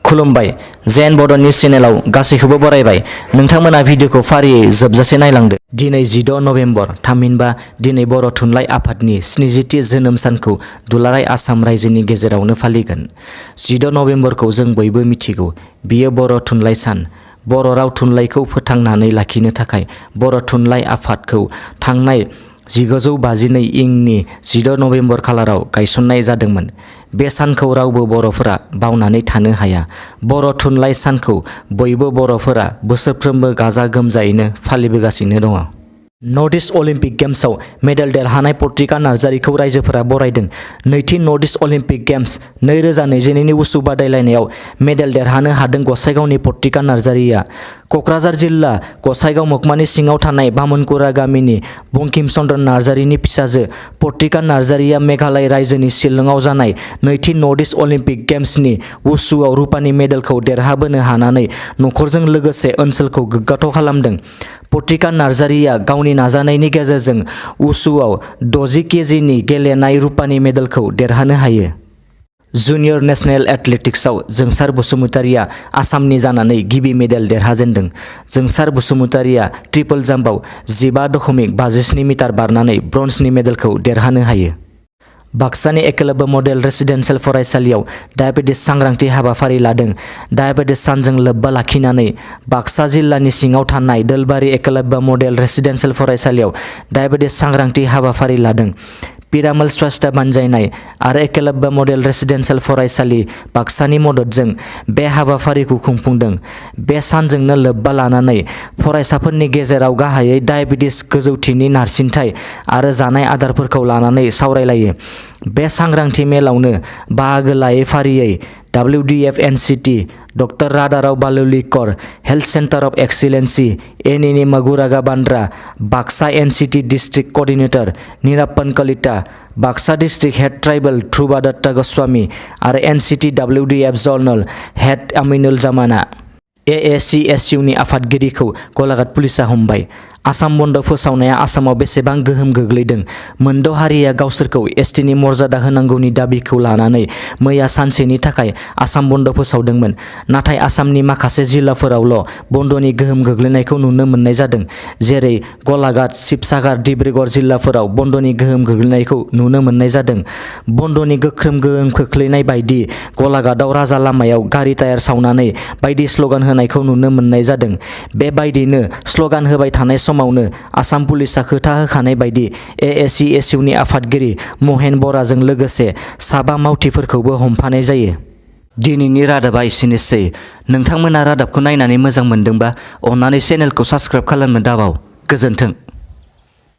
खुलुमबाय जेन बड' निउज चेनेलाव गासैखौबो बरायबाय। नोंथांमोना भिडिअखौ फारियै जोबजासे नायलांदो। दिनै 16 नभेम्बर थामहिनबा दिनै बर' थुनलाइ आफादनि 70थि जोनोम सानखौ दुलाराय आसाम रायजोनि गेजेरावनो फालिगोन। 16 नभेम्बरखौ जों बयबो मिथिगौ, बियो बर' थुनलाइ सान। बर' राव थुनलाइखौ फोथांनानै लाखिनो थाखाय बर' थुनलाइ आफादखौ थांनाय 1952 इंनि 16 नभेम्बर खालाराव गायसननाय जादोंमोन। बे सानखौ रावबो बर'फोरा बावनानै थानो हाया। बर' थुनलाइ सानखौ बयबो बर'फोरा बोसोरफ्रोमबो गाजा गोमजायैनो फालिबोगासिनो दङ। नर्थ इस्ट अलिम्पिक गेम्सआव मेडेल देरहानाय पत्रिका नार्जारिखौ रायजोफोरा बरायदों। नैथि नर्थ इस्ट अलिम्पिक गेम्स 2022नि वुसु बादायलायनायाव मेडेल देरहानो हादों गसाइगावनि पत्रिका नार्जारिया। क'क्राझार जिल्ला गसाइगाव महकुमानि सिङाव थानाय बामोनकुरा गामिनि बंकिम चन्द्र नार्जारिनि फिसाजो पत्रिका नार्जारिया मेघालय रायजोनि शिलंआव जानाय नैथि नर्थ इस्ट अलिम्पिक गेम्सनि वुसुआव रुपानि मेडेलखौ देरहाबोनो हानानै नखरजों लोगोसे ओनसोलखौ गोग्गाथाव खालामदों। पत्रिका नार्जारिया गावनि नाजानायनि गेजेरजों वुसुआव 60 केजिनि गेलेनाय रुपानि मेडेलखौ देरहानो हायो। जुनियर नेशनेल एथलेटिक्सआव जोंसार बसुमतारिया आसामनि जानानै गिबि मेडेल देरहाजेनदों। जोंसार बसुमतारिया ट्रिपल जाम्पआव 15.57 मिटार बारनानै ब्रन्जनि मेडेलखौ देरहानो हायो। बाक्सानि एकलव्य मडेल रेसिडेन्सियेल फरायसालियाव डायेबेटिस सांग्रांथि हाबाफारि लादों। डायेबेटिस सानजों लोब्बा लाखिनानै बाक्सा जिल्लानि सिङाव थानाय दोलबारि एकलव्य मडेल रेसिडेन्सियेल फरायसालियाव डायेबेटिस सांग्रांथि हाबाफारि लादों। पिरामल स्वास्थ्य बानजायनाय आरो एकलव्य मडेल रेसिडेन्सियेल फरायसालि बाक्सानि मददजों बे हाबाफारिखौ खुंफुंदों। बे सानजोंनो लोब्बा लानानै फरायसाफोरनि गेजेराव गाहायै डायेबेटिस, गोजौथिनि नारसिनथाय आरो जानाय आदारफोरखौ लानानै सावरायलायो। बे सांग्रांथि मेलावनो बाहागो लायै फारियै WDF-NCT, डक्टर रादाराव बालुलिकर, हेल्थ सेन्टार अफ एक्सिलेन्सि, एनिनि मगुरागा Bandra, Baksa NCT district coordinator Nirapan Kalita, Baksa district head tribal Dhruba Datta Goswami आरो NCT WDF general head Aminul जामाना AACSUनि आफादगिरिखौ गलाघाट पुलिसआ हमबाय। आसाम बन्द फोसावनाया आसामाव बेसेबां गोहोम गोग्लैदों? मोनद' हारिया गावसोरखौ STनि मर्यादा होनांगौनि दाबिखौ लानानै मैया सानसेनि थाखाय आसाम बन्द फोसावदोंमोन। नाथाय आसामनि माखासे जिल्लाफोरावल' बन्दनि गोहोम गोग्लैनायखौ नुनो मोननाय जादों। जेरै गलाघाट, शिबसागर, डिब्रुगड़ जिल्लाफोराव बन्दनि गोहोम गोग्लैनायखौ नुनो मोननाय जादों। बन्दनि गोख्रों गोहोम खोख्लैनाय बायदि गलाघाटआव राजा लामायाव गारि टायार सावनानै बायदि स्लगान होनायखौ नुनो मोननाय जादों। बेबायदिनो स्लगान होबाय थानाय समावनो आसाम पुलिसआ खोथा होखानाय बायदि AACSUनि आफादगिरि महेन बराजों लोगोसे 7 मावथिफोरखौबो हमफानाय जायो। दिनैनि रादाबा एसेनोसै। नोंथांमोना रादाबखौ नायनानै मोजां मोनदोंबा अन्नानै चेनेलखौ साबस्क्राइब खालामनो दाबाव। गोजोन्थों।